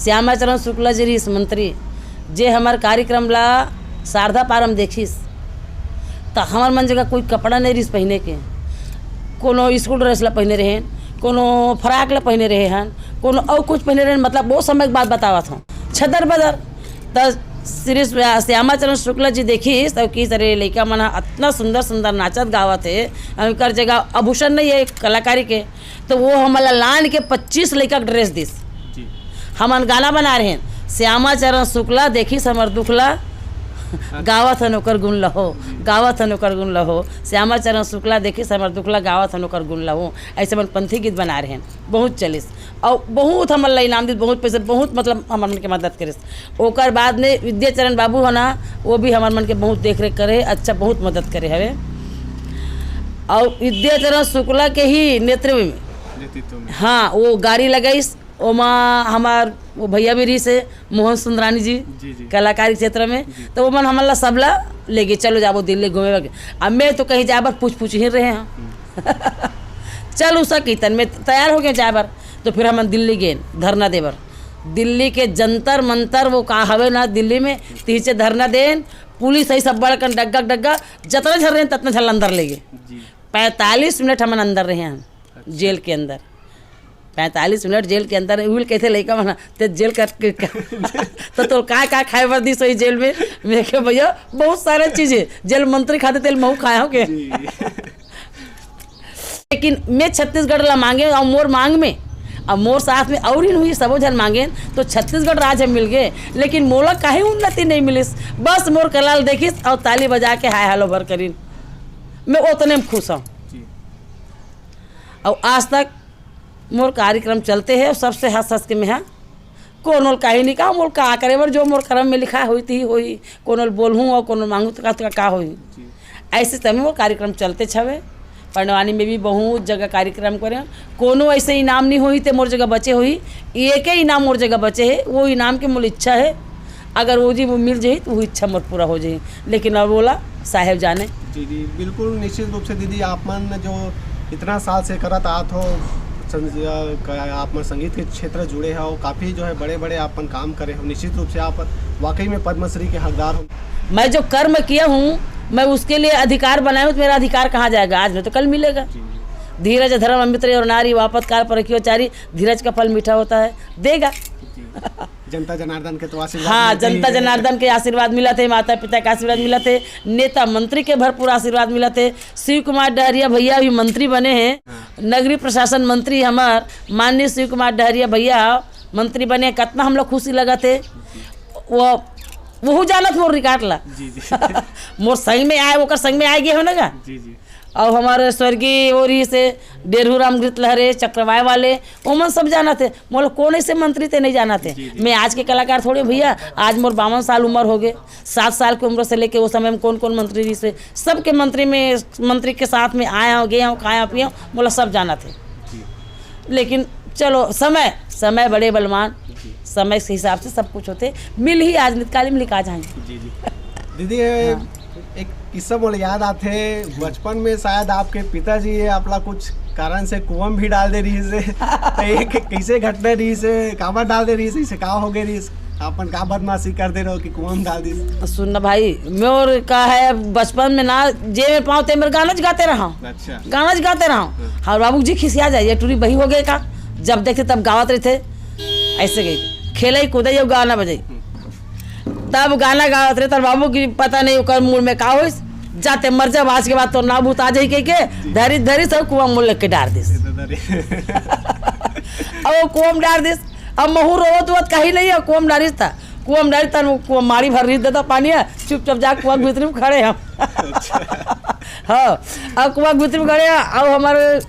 श्यामाचरण शुक्ला जी रहिस मंत्री, जे हमर कार्यक्रम ला शारदा पारम देखिस। त हमर मन जगह कोई कपड़ा नहीं रहिस पहिने के, कोनो स्कूल ड्रेस ला पहिने रहे, कोनो फ्रॉक ला पहिने रहे हन, कोनो अउ कुछ पहिने रहे, मतलब वो समय के बात बतावत हूँ। छदर बदर। त श्री श्या-, श्यामाचरण शुक्ला जी देखिस, त किस, "अरे, लइका मन ह अतना सुंदर सुंदर नाचत गावत हे, अउ एकर जगह आभूषण नहीं है कलाकारी के।" त वो हमला लान के पच्चीस लइका के ड्रेस दिस। जी। हमन गाना बना रहे हैं, "श्यामाचरण शुक्ला देखिस हमर दुखला, गावत हन ओकर गुण लहो, जी। गावत हन ओकर गुण लहो।" श्यामाचरण शुक्ला देखिस हमर दुखला, गावत हन ओकर गुण लहो। ऐसे मन पंथी गीत बना रहे हैं, बहुत चलिस। और बहुत हमन ला इनाम दिस, बहुत पैसे, बहुत मतलब हमर मन के मदद करिस। ओकर बाद में विद्याचरण बाबू है ना, वो भी हमर मन के बहुत देख रेख करे, अच्छा बहुत मदद करे हवे। और विद्याचरण शुक्ला के ही नेतृत्व में नेतृत्व में। हाँ, वो गाड़ी लगाइस, ओमा हमार वो भैया भी रहिस हे, मोहन सुंदरानी जी, जी, जी। कलाकारी क्षेत्र में, जी। तो ओमन हमन ला सबला लेगे, "चलो जाबो दिल्ली घूमे बर।" अब मैं तो कहीं जाए बर पूछ पूछ ही रहे हैं। हम्म। चल उषा कीर्तन में तैयार हो गए जाए बर, तो फिर हमन दिल्ली गेन धरना दे बर। दिल्ली के जंतर मंतर वो का हवे ना दिल्ली में, तिहिचे धरना देन, पुलिस है सब बड़कन डग्गा डग्गा, जतना झन रहे ततना झन अंदर लेगे। जी। पैंतालीस मिनट हमन अंदर रहे हैं, अच्छा। जेल के अंदर। पैंतालीस मिनट जेल के अंदर, उहिल कैसे लइका मन ह, "ते जेल कर, कर, कर।" तो तोर का, का खाए बर दिस होही जेल में? मैं कहे, "भैया, बहुत सारा चीज है, जेल मंत्री खाते तेल महू खाए हो के?" जी। लेकिन मैं छत्तीसगढ़ ला मांगे और मोर मांग में, अब मोर साथ में और ही हुई, सबो झन मांगे, तो छत्तीसगढ़ राज्य मिल गए, लेकिन मोला काहे उन्नति नहीं मिलिस। बस मोर कला ल देखिस और ताली बजा के हाय हेलो भर करिन। मैं ओतने में खुश हूँ। जी। और आज तक मोर कार्यक्रम चलते हैं और सबसे हंस हंस के मैं, हाँ, कोनो ल काही नहीं कहा, मोर का करे बर, जो मोर करम में लिखा होई, ती होई, कोनो ल बोलहूँ और कोनो ल मांगू, तो का, तो का होई। जी। ऐसे समय मोर कार्यक्रम चलते छवे। पंडवानी में भी बहुत जगह कार्यक्रम करे, कोनो ऐसे इनाम नहीं होई, ते मोर जगह बचे होई, एक ही इनाम मोर जगह बचे है, वो इनाम के मोर इच्छा है, अगर वो जी वो मिल जाही, तो वो इच्छा मोर पूरा हो जाही। लेकिन अब बोला, साहेब जाने। जी, जी, बिल्कुल, निश्चित रूप से दीदी, आप मन जो इतना साल से करत आत हो, संज-, अ, क-, आप मन संगीत के क्षेत्र जुड़े हो, काफ़ी जो है बड़े-बड़े आप मन काम करे हो, निश्चित रूप से आप वाकई में पद्मश्री के हकदार हो। मैं जो कर्म किया हूँ, मैं उसके लिए अधिकार बनाया हूँ, तो मेरा अधिकार कहाँ जाएगा? आज नहीं तो कल मिलेगा। जी। धीरज धर्म अमित्र और नारी, आपत काल पर रखियो चारी, धीरज का फल मीठा होता है, देगा। जी। जनता जनार्दन के तो आशीर्वाद हाँ, मिलते ही जनता है। जनार्दन के आशीर्वाद मिलत हे, माता पिता के आशीर्वाद मिलत हे, नेता मंत्री के भरपूर आशीर्वाद मिलत हे। शिव कुमार डहरिया भैया भी मंत्री बने हैं, हाँ। नगरीय प्रशासन मंत्री हमार माननीय शिव कुमार डहरिया भैया मंत्री बने, कतना हम लोग खुशी लगत हे। वो, वहू जानत मोर रिकॉर्ड ला। जी, जी। मोर संग में आए, ओकर संग में आए गए हो ना का? जी, जी। और हमारे स्वर्गीय वो रहिस हे डेढ़ू राम गीत लहरे चक्रवाय वाले, ओमन सब जानत हे। मोला कोन ऐसे मंत्री ते नहीं जानत हे। जी, जी। मैं आज के कलाकार थोड़े भैया, आज मोर बावन साल उम्र हो गए। सात साल की उम्र से लेके वो समय में कौन कौन मंत्री रहिस हे, सबके मंत्री में, मंत्री के साथ में आया हूँ, गया हूँ, खाया पिया हूँ, मोला सब जानत हे। जी। लेकिन चलो, समय, समय बड़े बलवान, जी। समय के हिसाब से सब कुछ होते, मिल ही आज नितकाली में लिखा जाए। जी, जी। दीदी, ये हाँ। एक किस्सा मोला याद आथे, बचपन में शायद आपके पिताजी ये आपला कुछ कारण से कुआं में भी डाल दे रहिस हे। तो ये क-, कैसे घटना रहिस हे, काबर डाल दे रहिस हे, इसे का हो गए रहिस, आपन का बदमाशी कर दे रहो कि कुआं में डाल दिस? सुन ना भाई, मोर का है, बचपन में ना, जे मेर पाँव ते मेर गाना च गाते रहा। अच्छा। गाना च गाते रहा। हाँ। और बाबू जी खिसिया जाए, "ये टूरी बही हो गए का?" जब देखते तब गावत रहते, ऐसे गई, खेलई कूदई और गाना बजाई। हम्म। तब गाना गावत रहे, तर बाबू की पता नहीं ओकर मूड में का होइस, "जाते मर जा, आज के बाद तोर नाव भूत आ जाई," कह के धरी धरी सब कुआं में लेके डार दिस। ये तो धरी। अब वो कुआं में डार दिस, अब महू रोवत वोवत कहीं नहीं है, कुआं में डारिस था, कुआं में डारिस था, वो कुआं माड़ी भर रही देता पानी है, चुपचाप जा कुआं के भीतरी में खड़े हम। अच्छा। हाँ, अब कुआं के भीतरी में खड़े हैं, अब हमारे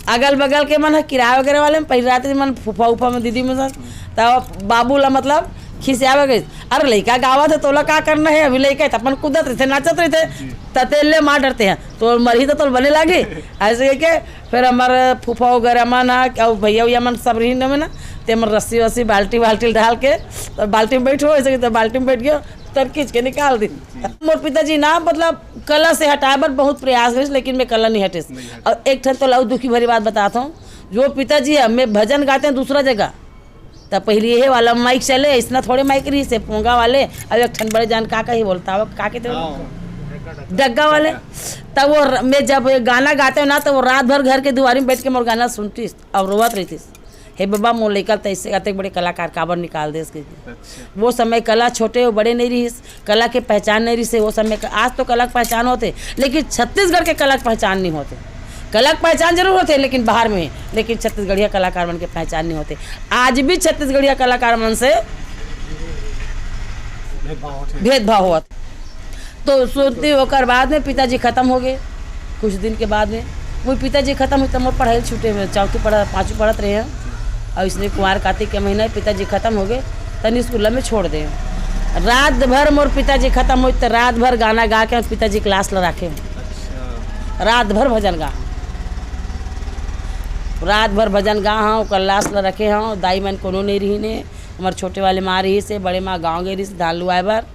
अगल बगल के मन ह किराया वगैरह वाले में, पहिली रात मन फूफा उफा में दीदी में सन, तब बाबू ला मतलब खिसियावे गइस, "अरे लइका गावत हे, तोला का करना हे, अभी लइका हे," त अपन कूदत रहिथे, नाचत रहिथे, जी। "त तेल ले मार डरते हैं, तो मरही तो तोल बने लागी।" ऐसे कह के फिर हमारे फूफा वगैरह मन ह, अउ भैया उया मन सब रही में ना, ते मन रस्सी वस्सी, बाल्टी वाल्टी डाल के, तो बाल्टी में बैठो, ऐसे कह के बाल्टी में बैठ गयो, तब खींच के निकाल दी। जी। मोर पिताजी ना, मतलब, कला से हटाए बर बहुत प्रयास करिस, लेकिन मैं कला नहीं हटिस। नहीं हटिस। और एक ठन तो लऊ दुखी भरी बात बतात हूँ, जो पिताजी है, मैं भजन गाते हैं दूसरा जगह, तब पहले ये वाला माइक चले, इसना थोड़े माइक रहिस हे, पोंगा वाले, अब एक ठन बड़े जान का कही बोलता हो, का कहते हो? हाँ। डग्गा वाले। तब वो र-, मैं जब ये गाना गाते हो ना, तो वो रात भर घर के दुआरी में बैठ के मोर गाना सुनतीस और रोवत रहतीस। हे बाबा, मोर लइका ल त अइसे अतेक बड़े कलाकार काबर निकाल देस कहिके। अच्छा। वो समय कला छोटे अउ बड़े नहीं रहिस, कला के पहचान नहीं रहिस हे वो समय का। आज तो कला के पहचान होथे, लेकिन छत्तीसगढ़ के कला के पहचान नहीं होथे। कला के पहचान जरूर होथे, लेकिन बाहर में, लेकिन छत्तीसगढ़िया कलाकार मन के पहचान नहीं होथे। आज भी छत्तीसगढ़िया कलाकार मन से भेदभाव होथे। भेदभाव होवत। तो सुनती ओकर बाद में पिताजी खत्म हो गए, कुछ दिन के बाद में वो पिताजी खत्म हुई, तो मोर पढ़ाई छूटे में, चौथी पढ़ा, पाँचवीं पढ़त रहे हैं। और इसने कुंवार कार्तिक के महीना में पिताजी खत्म हो गए, तनी स्कूल में छोड़ दे। रात भर मोर पिताजी खत्म हुई, तो रात भर गाना गा के हम पिताजी क्लास ला रखे। अच्छा। रात भर भजन गा। रात भर भजन गा हंव, ओकर लाश ल रखे हंव, दाई मन कोनो नइ रिहिन हे। हमर छोटे वाले माँ रिहिस हे, बड़े माँ गाँव गे रिहिस धान लुआए बर।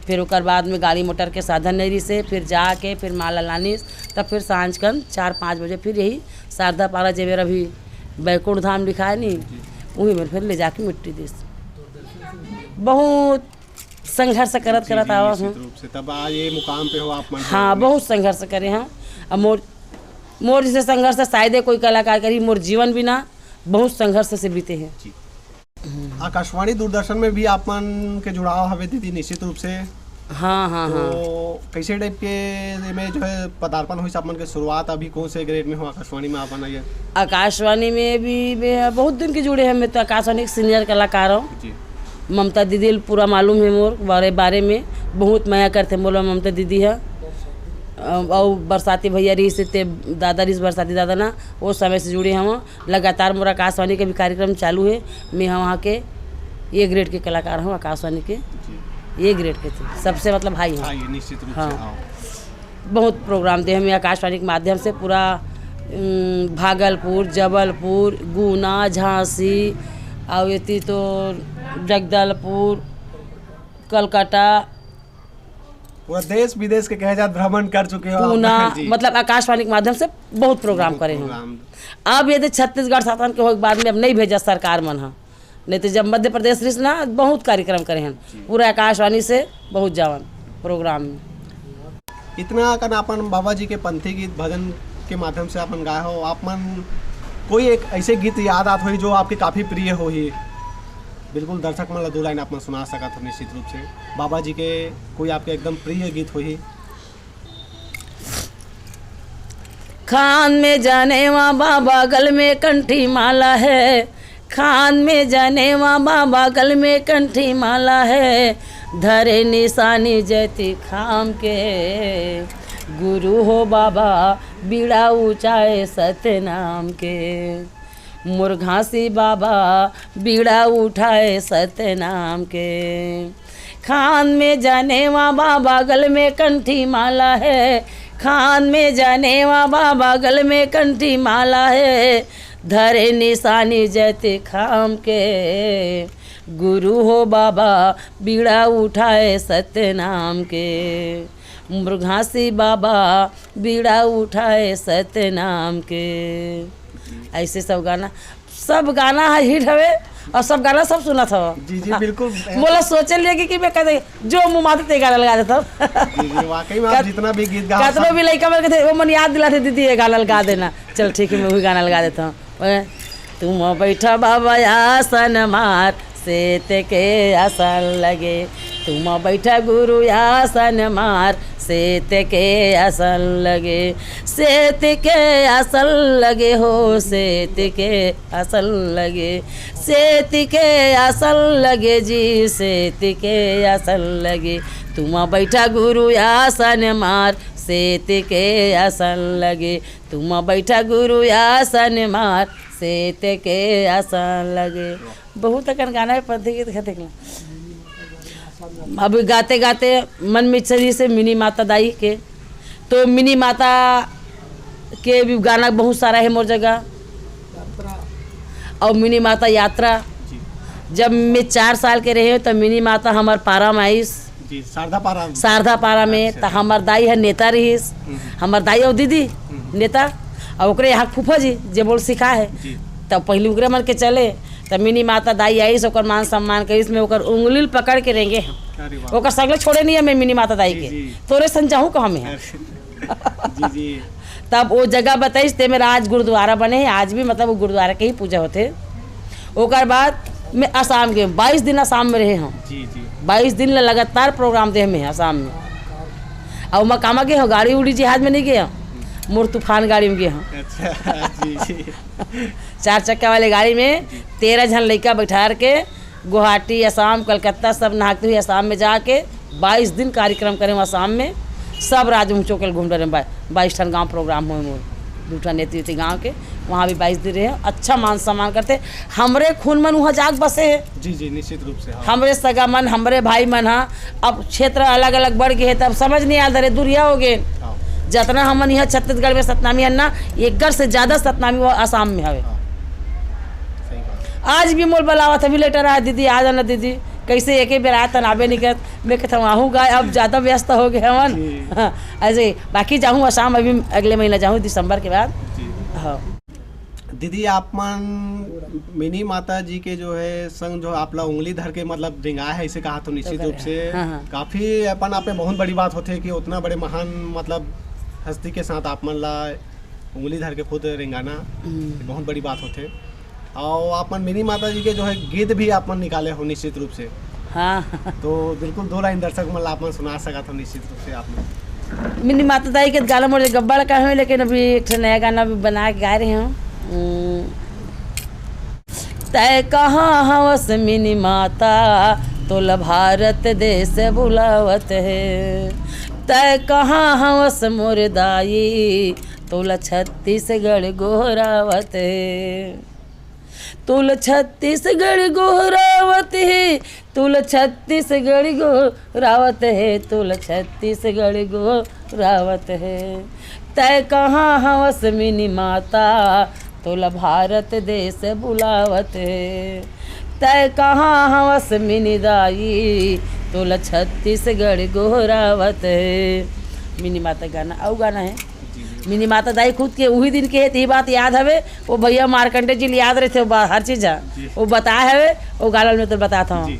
फिर ओकर बाद में गाड़ी मोटर के साधन नइ रिहिस हे, फिर जाके फिर माँ ल लानिस, तब फिर सांझ कन चार पाँच बजे फिर यही शारदा पारा, जे मेर अभी बैकुंठ धाम लिखाए नी, उही मेर फिर ले जाके मिट्टी दिस। बहुत संघर्ष करत जी, करत जी, आवत निश्चित हंव। रूप से। तब आज ये मुकाम पे हो आप मन? हाँ, बहुत संघर्ष करे हंव। अब मोर, मोर जइसे संघर्ष शायद कोई कलाकार करही, मोर जीवन बिना बहुत संघर्ष से बीते हे। जी। आकाशवाणी दूरदर्शन में भी आप मन के जुड़ाव हवे दीदी, निश्चित रूप से। हाँ, हाँ, तो हाँ। कैसे टाइप के में जो है पदार्पण होइस आप मन के शुरुआत, अभी कौन से ग्रेड में हो आकाशवाणी में आप मन आइए? आकाशवाणी में भी मैं बहुत दिन के जुड़े हंव, मैं तो आकाशवाणी के सीनियर कलाकार हंव। जी। ममता दीदी ल पूरा मालूम हे मोर बारे, बारे में, बहुत मया करथे मोला ममता दीदी ह। अ, अउ बरसाती भैया रिहिस हे, ते दादा रिहिस, बरसाती दादा ना, वो समय से जुड़े हंव। लगातार मोर आकाशवाणी के भी कार्यक्रम चालू हे। मैं हंव वहाँ के ए ग्रेड के कलाकार हंव, आकाशवाणी के जी। ए ग्रेड के थे, सबसे मतलब हाई हंव। हाँ, ये निश्चित रूप हाँ। से, हाँ। बहुत प्रोग्राम दे हंव आकाशवाणी के माध्यम से पूरा, उम, भागलपुर, जबलपुर, गुना, झांसी, अउ एती तो जगदलपुर, कलकत्ता, पूरा देश विदेश के कहे जात भ्रमण कर चुके हो आप। पूना, जी। मतलब आकाशवाणी के माध्यम से बहुत प्रोग्राम बहुत करे हंव। प्रोग्राम। अब यदि छत्तीसगढ़ शासन के होए के बाद में अब नइ भेजस सरकार मन ह, नइ तो जब मध्य प्रदेश रिहिस ना, बहुत कार्यक्रम करे हन, जी। पूरा आकाशवाणी से बहुत जावन प्रोग्राम में। इतना अकन अपन बाबा जी के पंथी गीत भजन के माध्यम से अपन गाए हो, आप मन कोई एक ऐसे गीत याद आत होही जो आपके काफी प्रिय होही? बिल्कुल, दर्शक मन ला दो लाइन आप मन सुना सकत हो निश्चित रूप से। बाबा जी के कोई आपके एकदम प्रिय गीत होही? कान में जनेवा बाबा, गल में कंठी माला है। कान में जनेवा बाबा, गल में कंठी माला है। धरे निशानी जैती खाम के, गुरु हो बाबा, बीड़ा ऊंचाए सतनाम के। मुरघासी बाबा, बीड़ा उठाए सतनाम के। कान में जनेवा बाबा, गल में कंठी माला है। कान में जनेवा बाबा, गल में कंठी माला है। धरे निशानी जैती खाम के, गुरु हो बाबा, बीड़ा उठाए सतनाम के। मुरघासी बाबा, बीड़ा उठाए सतनाम के। ऐसे सब गाना, सब गाना ह हिट हवे अउ सब गाना सब सुनत हव। जी, जी, बिल्कुल। मोला सोचे ले कि, कि मैं कदे जो मुंह माते ते गाना लगा देथंव। जी, जी, वाकई में आप कत-, जितना भी गीत गा कतनो भी लइका मन कथे, वो मन याद दिलाथे, "दीदी, ये गाना लगा देना।" चल ठीक है, मैं वही गाना लगा देथंव। ओए, तुम बैठा बाबा आसन मार, सेत के आसन लगे। तुम बैठा गुरु आसन मार, सेत के आसन लगे। सेत के आसन लगे हो, सेत के आसन लगे। सेत के आसन लगे जी, सेत के आसन लगे। तुम बैठा गुरु आसन मार, सेत के आसन लगे। तुम बैठा गुरु आसन मार, सेत के आसन लगे। बहुत अकन गाना हे, पद्धति के देख ला। अब गाते गाते मन में इच्छा जैसे मिनी माता दाई के, तो मिनी माता के भी गाना बहुत सारा है मोर जगह। अउ मिनी माता यात्रा, जी। जब मैं चार साल के रहे हंव, त मिनी माता हमर पारा में आइस। जी, शारदा पारा में। शारदा पारा में, अच्छा। त हमर दाई ह नेता रहिस। हम्म। हमर दाई अउ दीदी हम्म। नेता, अउ ओकरे यहाँ फूफा जी, जे मोला सिखाए हे। जी। त पहिली ओकरे मन के चले, त मिनी माता दाई आइस, ओकर मान सम्मान करिस, मैं ओकर उंगली ल पकड़ के रेंगे हंव। अरे वाह। ओकर संग ले छोड़े नहीं हे मैं मिनी माता दाई जी, के। जी। तोरे सन जाहूं कहां मैं? अरे। जी, जी। तब वो जगह बताइस, ते मेर आज गुरुद्वारा बने हे, आज भी मतलब वो गुरुद्वारा के ही पूजा होथे। ओकर बाद मैं आसाम गे, बाईस दिन आसाम में रहे हंव। जी, जी। बाईस दिन ल लगातार प्रोग्राम दे हंव मैं आसाम में। अउ मैं कामा गे हंव, गाड़ी उड़ी जिहाज में नहीं गे हंव, मोर तूफान गाड़ी में गे हंव। अच्छा, जी, जी। चार चक्का वाले गाड़ी में जी। तेरह झन लइका बैठार के गुवाहाटी, आसाम, कलकत्ता, सब नहाते हुए आसाम में जाके बाईस दिन कार्यक्रम करे हंव आसाम में। सब राज्य में चौकल घूम डरे हंव। बा-, बाईस ठन गांव प्रोग्राम होए मोर, दू ठन एती ओती गांव के, वहां भी बाईस दिन रहे हंव। अच्छा मान सम्मान करथे, हमरे खून मन वहां जाग बसे हे। जी, जी, निश्चित रूप से, हाँ। हमरे सगा मन, हमरे भाई मन हा, अब क्षेत्र अलग-अलग बढ़ गे हे, तब समझ नहीं आल धरे, दुरिहा हो गे। हाँ। जतना हमन इहां छत्तीसगढ़ में सतनामी हन ना, एकर से ज्यादा सतनामी वो आसाम में हवे। आज भी मोला बलावत हे, अभी लेटर आय, "दीदी, आ जाना दीदी।" कइसे एके बेर आय, तन आबे नइ करत। मैं कहत हँव, "आहूँ गा, अब जादा व्यस्त हो गे हवन।" जी। हाँ, अइसे बाकी जाहूँ आसाम, अभी अगले महीना जाहूँ, दिसंबर के बाद। जी। हाँ। दीदी, आप मन मिनी माता जी के जो है संग जो आप ला उंगली धर के मतलब रेंगाय हे, अइसे कहा तो निश्चित रूप से हाँ, हाँ। काफी अपन आप में बहुत बड़ी बात होथे कि उतना बड़े महान मतलब हस्ती के साथ आप मन ला उंगली धर के खुद रेंगाना हम्म। बहुत बड़ी बात होथे। अउ आप मन मिनी माता जी के जो है गीत भी आप मन निकाले हो निश्चित रूप से। हाँ। तो बिल्कुल दो लाइन दर्शक मन ला आप मन सुना सकत हो निश्चित रूप से आप मन। मिनी माता दाई के गाना मोर जग अब्बड़ कहे हवे, लेकिन अभी एक ठो नया गाना भी बना के गाय रहे हँव। हम्म। तैं कहाँ हवस मिनी माता, तोला भारत देश बुलावत हे। तैं कहाँ हवस मोर दाई, तोला छत्तीसगढ़ गोहरावत हे। तोला छत्तीसगढ़ गोहरावत हे, तोला छत्तीसगढ़ गोहरावत हे, तोला छत्तीसगढ़ गोहरावत हे। तैं कहाँ हवस मिनी माता, तोला भारत देश बुलावत हे। तैं कहाँ हवस मिनी दाई, तोला छत्तीसगढ़ गोहरावत हे। मिनी माता गाना, अउ गाना हे। जी, जी। मिनी माता दाई खुद के उही दिन के हे, त ये बात याद हवे। वो भैया मार्कंडे जी ल याद रहिथे, वो बा-, हर चीज ह। जी। वो बताय हवे, वो गाना ल मैं तो बतात हँव। जी।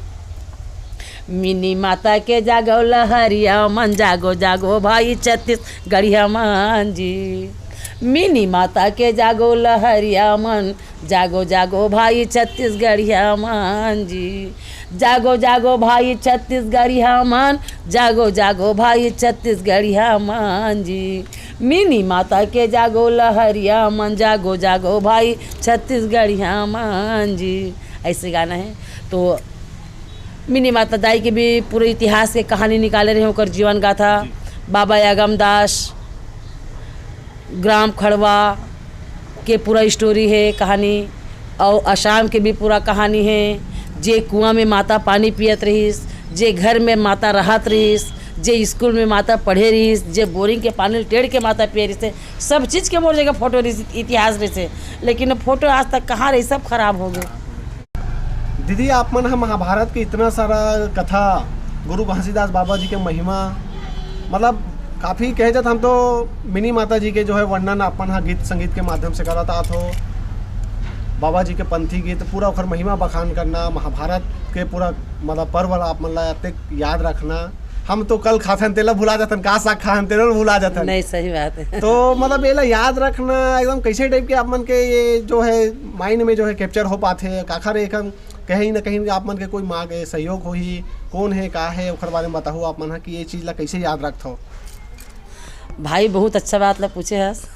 मिनी माता के जागो लहरिया मन, जागो जागो भाई छत्तीसगढ़िया मन जी। मिनी माता के जागो लहरिया मन, जागो जागो भाई छत्तीसगढ़िया मन जी। जागो जागो भाई छत्तीसगढ़िया मन, जागो जागो भाई छत्तीसगढ़िया मन जी। मिनी माता के जागो लहरिया मन, जागो जागो भाई छत्तीसगढ़िया मन जी। अइसे गाना हे। तो मिनी माता दाई के भी पूरे इतिहास के कहानी निकाले रहे, ओकर जीवन गाथा, जी। बाबा यागम दास, ग्राम खड़वा के पूरा story हे, कहानी, अउ आसाम के भी पूरा कहानी हे। जे कुआँ में माता पानी पियत रहिस, जे घर में माता रहत रहिस, जे स्कूल में माता पढ़े रहिस, जे बोरिंग के पानी ल टेड़ के माता पिए रहिस, सब चीज के मोर जगह फोटो रहिस, इतिहास रहिस, लेकिन फोटो आज तक कहाँ रहिस, सब खराब हो गे। दीदी, आप मन ह महाभारत के इतना सारा कथा, गुरु घासीदास बाबा जी के महिमा, मतलब काफी कहे जात, हम तो मिनी माता जी के जो है वर्णन आप मन ह गीत संगीत के माध्यम से करत आत हो, बाबा जी के पंथी गीत, पूरा ओकर महिमा बखान करना, महाभारत के पूरा मतलब पर्व ला आप मन ला अतेक याद रखना। हम तो कल खाथन तेला भुला जाथन, का साग खाथन तेला भुला जाथन। नहीं, सही बात है। तो मतलब एला याद रखना एकदम कैसे टाइप के आप मन के ये जो है माइंड में जो है कैप्चर हो पाथे, काखर एक हम कहीं ना कहीं आप मन के कोई माँ के सहयोग होही, कौन है, का है, ओखर बारे में बताहू आप मन ह कि ये चीज ला कैसे याद रखथो। भाई, बहुत अच्छा बात ला पूछे हस।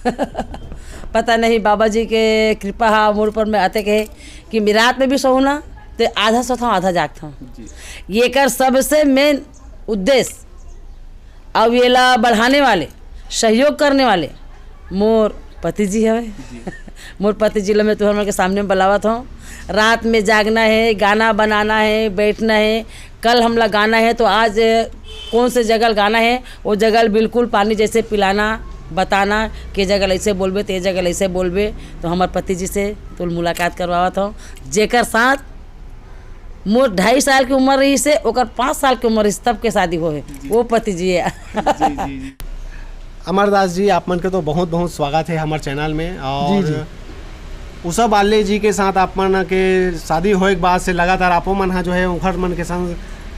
पता नहीं, बाबा जी के कृपा हा मोर ऊपर में अतेक हे कि मैं रात में भी सोहूँ ना, तो आधा सोथौं, आधा जागथौं। जी। येकर सबसे मेन उद्देश्य, अउ येला बढ़ाने वाले, सहयोग करने वाले मोर पति जी हवे। जी। मोर पति जी ला मैं तुहर मन के सामने में बलावत हौं। रात में जागना है, गाना बनाना है, बैठना है। कल हमला गाना है, तो आज कौन से जगह गाना है, वो जगह बिल्कुल पानी जैसे पिलाना, बताना, के जगह ऐसे बोलबे, ते जगह ऐसे बोलबे। तो हमर पति जी से तो मुलाकात करवावत हौं, जेकर साथ मोर ढाई साल के उम्र रहिस हे, ओकर पाँच साल के उम्र रहिस, तब के शादी होहे। जी। वो पति जी हे। जी, जी, जी। अमरदास जी, आप मन के तो बहुत, बहुत स्वागत है हमारे चैनल में। और जी, जी। उषा बाल्ले जी के साथ आप मन के शादी होए के बाद से लगातार आपो मन हा जो है, उखर मन के संग,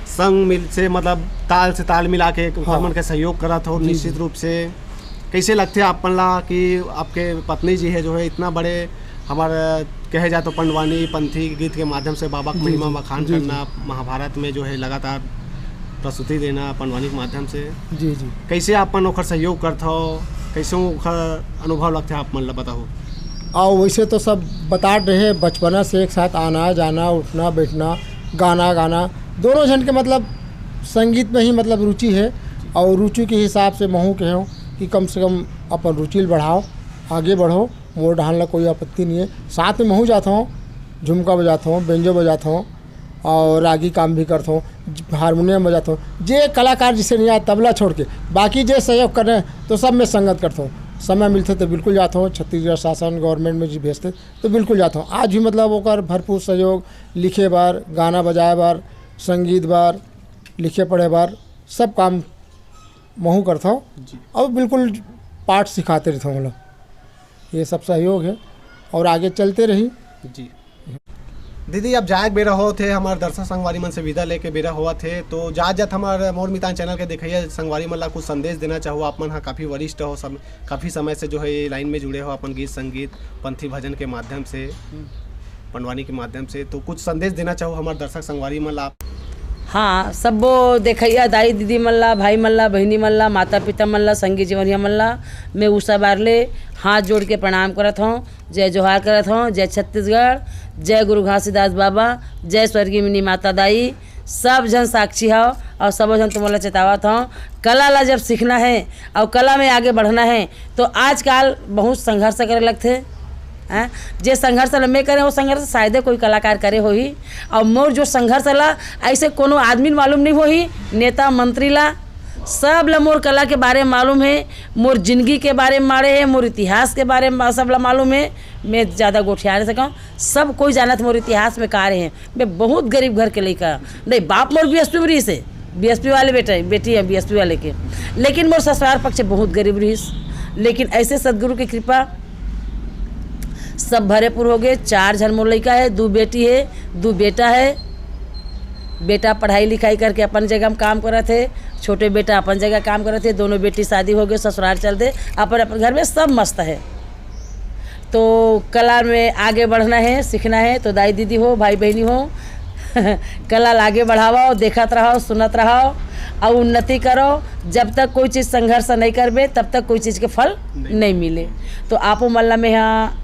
संग मिल से, मतलब, ताल से ताल मिला के उखर हाँ। मन के सहयोग करत हो। जी, निश्चित जी। रूप से कैसे लगथे आप मन ला कि आपके पत्नी जी है जो है इतना बड़े हमार कहे जाए तो पंडवानी पंथी गीत के माध्यम से बाबा के जी, महिमा जी। बखान जी, करना, जी। महाभारत में जो है लगातार प्रस्तुति देना पंडवानी के माध्यम से? जी, जी। कैसे आप मन ओखर सहयोग करत हो, कैसे ओखर अनुभव लगथे आप मन ला बताओ। और वैसे तो सब बतात रहे, बचपना से एक साथ आना जाना, उठना बैठना, गाना गाना, दोनों जन के मतलब संगीत में ही मतलब रुचि है। और रुचि के हिसाब से महू कहे हूँ कि कम से कम अपन रुचि ल बढ़ाओ, आगे बढ़ो। मोर डहान ला कोई आपत्ति नहीं है। साथ में महू जात हूँ, झुमका बजात हूँ, बेंजो बजात हूँ और रागी काम भी करत हूँ, हारमोनियम बजात हूँ। जे कलाकार जिसे नहीं आए, तबला छोड़ के, बाकी जे सहयोग करे, तो सब में संगत करत हूँ। समय मिलथे तो बिल्कुल जाथों, छत्तीसगढ़ शासन, गवर्नमेंट में जी भेजथे तो बिल्कुल जाथों। आज भी मतलब ओकर भरपूर सहयोग, लिखे बर, गाना बजाए बर, संगीत बर, लिखे पढ़े बर, सब काम महू करथों। जी। और बिल्कुल पाठ सिखाते रहिथों हम लोग। ये सब सहयोग है और आगे चलते रही। जी। दीदी, अब जाए के बेरा होवत हे, हमर दर्शक संगवारी मन से विदा लेके बेरा होवत हे, तो जात जात हमर मोर मितान चैनल के देखइया संगवारी मन ला कुछ संदेश देना चाहो? आप मन ह काफी वरिष्ठ हो, सम-, काफी समय से जो है ये लाइन में जुड़े हो, अपन गीत संगीत, पंथी भजन के माध्यम से, हम्म। पंडवानी के माध्यम से, तो कुछ संदेश देना चाहो हमर दर्शक संगवारी मन ला आप? हाँ, सब्बो देखइया दाई दीदी मन ला, भाई मन ला, बहिनी मन ला, माता पिता मन ला, संगी जीवनिया मन ला, मैं उषा बारले हाथ जोड़ के प्रणाम करत हौं। जय जोहार करत हौं, जय छत्तीसगढ़, जय गुरु घासीदास बाबा, जय स्वर्गीय मिनी माता दाई। सब झन साक्षी हव और सबो झन तुमन ला चेतावत हौं, कला ला जब सीखना है और कला में आगे बढ़ना है तो आजकल बहुत संघर्ष करे लगथे। हैं? जे संघर्ष ला मैं करे, वो संघर्ष शायदे कोई कलाकार करे होही। और मोर जो संघर्ष ला ऐसे कोनो आदमी ल मालूम नहीं होही, नेता मंत्री ला, सब ला मोर कला के बारे में मालूम है, मोर जिंदगी के बारे में मारे है, मोर इतिहास के बारे में सब ला मालूम है। मैं ज़्यादा गोठिया नहीं सकूँ, सब कोई जानत मोर इतिहास में का रहे हैं। मैं बहुत गरीब घर के लइका, नहीं, बाप मोर बीएसपी में रहिस हे, बीएसपी वाले बेटा, बेटी है बीएसपी वाले के, लेकिन मोर ससुराल पक्ष बहुत गरीब रहिस। लेकिन ऐसे सदगुरु की कृपा, सब भरेपुर हो गए। चार झन मोर लइका है, दू बेटी है, दू बेटा है। बेटा पढ़ाई लिखाई करके अपन जगह में काम करत है, छोटे बेटा अपन जगह काम करत है, दोनों बेटी शादी हो गए, ससुराल चल दे, अपन अपन घर में सब मस्त है। तो कला में आगे बढ़ना है, सीखना है, तो दाई दीदी हो, भाई बहिनी हो, कला ला आगे बढ़ाओ, देखत रहो, सुनत रहो और उन्नति करो। जब तक कोई चीज़ संघर्ष नहीं करबे, तब तक कोई चीज़ के फल नहीं। नहीं मिले। तो आपो मन ला मैं यहाँ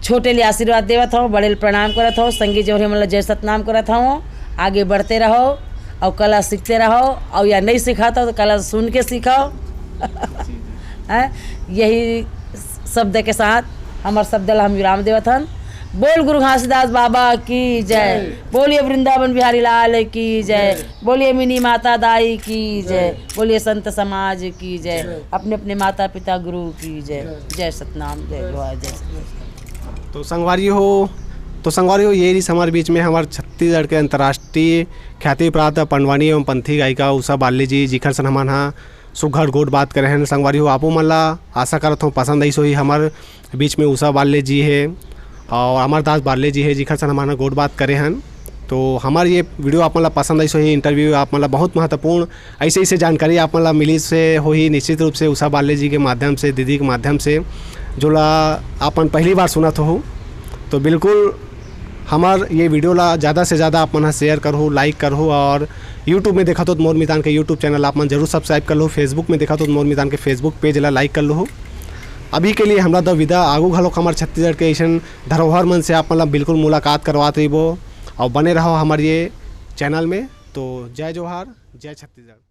छोटे ले आशीर्वाद देवत हौं, बड़े ले प्रणाम करत हौं, संगी जौहरी मन ला जय सतनाम करत हौं। आगे बढ़ते रहो और कला सीखते रहो, और या नहीं सिखाता तो कला सुन के सीखो। हैं? यही शब्द के साथ हमर शब्द ला हम विराम देवत हन। बोल गुरु घासीदास बाबा की जय। जय। बोलिए वृंदावन बिहारी लाल की जय। जय। बोलिए मिनी माता दाई की जय। जय। बोलिए संत समाज की जय। जय। अपने अपने माता पिता गुरु की जय। जय। जय सतनाम, जय जय जोहार, जय सतनाम। तो संगवारी हो, तो संगवारी हो, ये रहिस हमारे बीच में हमारे छत्तीसगढ़ के अंतर्राष्ट्रीय ख्याति प्राप्त पंडवानी एवं पंथी गायिका उषा बारले जी, जिखर सन हमन हा सुघर गोठ बात करे हन। संगवारी हो, आपो मन ला आशा करत हौं पसंद आइस होही। हमर बीच में उषा बारले जी हे और अमरदास बारले जी हे, जिखर सन हमन हा गोठ बात करे हन। तो हमर ये वीडियो आप मन ला पसंद आइस होही, इंटरव्यू आप मन ला बहुत महत्वपूर्ण, ऐसे ऐसे जानकारी आप मन ला मिलिस होही निश्चित रूप से उषा बारले जी के माध्यम से, दीदी के माध्यम से, जोला आप मन पहली बार सुनत हो। तो बिल्कुल हमर ये वीडियो ला ज़्यादा से ज़्यादा आप मन ह शेयर करहु, लाइक करहु और YouTube में देखत हो तो मोर मितान के YouTube चैनल आप मन जरूर सब्सक्राइब कर लहू, Facebook में देखत हो तो मोर मितान के Facebook पेज ला लाइक कर लहू। अभी के लिए हमरा दो विदा, आगू घलोक हमर छत्तीसगढ़ के अइसन धरोहर मन से आप मन ला बिल्कुल मुलाकात करवात रहिबो और बने रहो हमर ये चैनल में। तो जय जोहार, जय छत्तीसगढ़।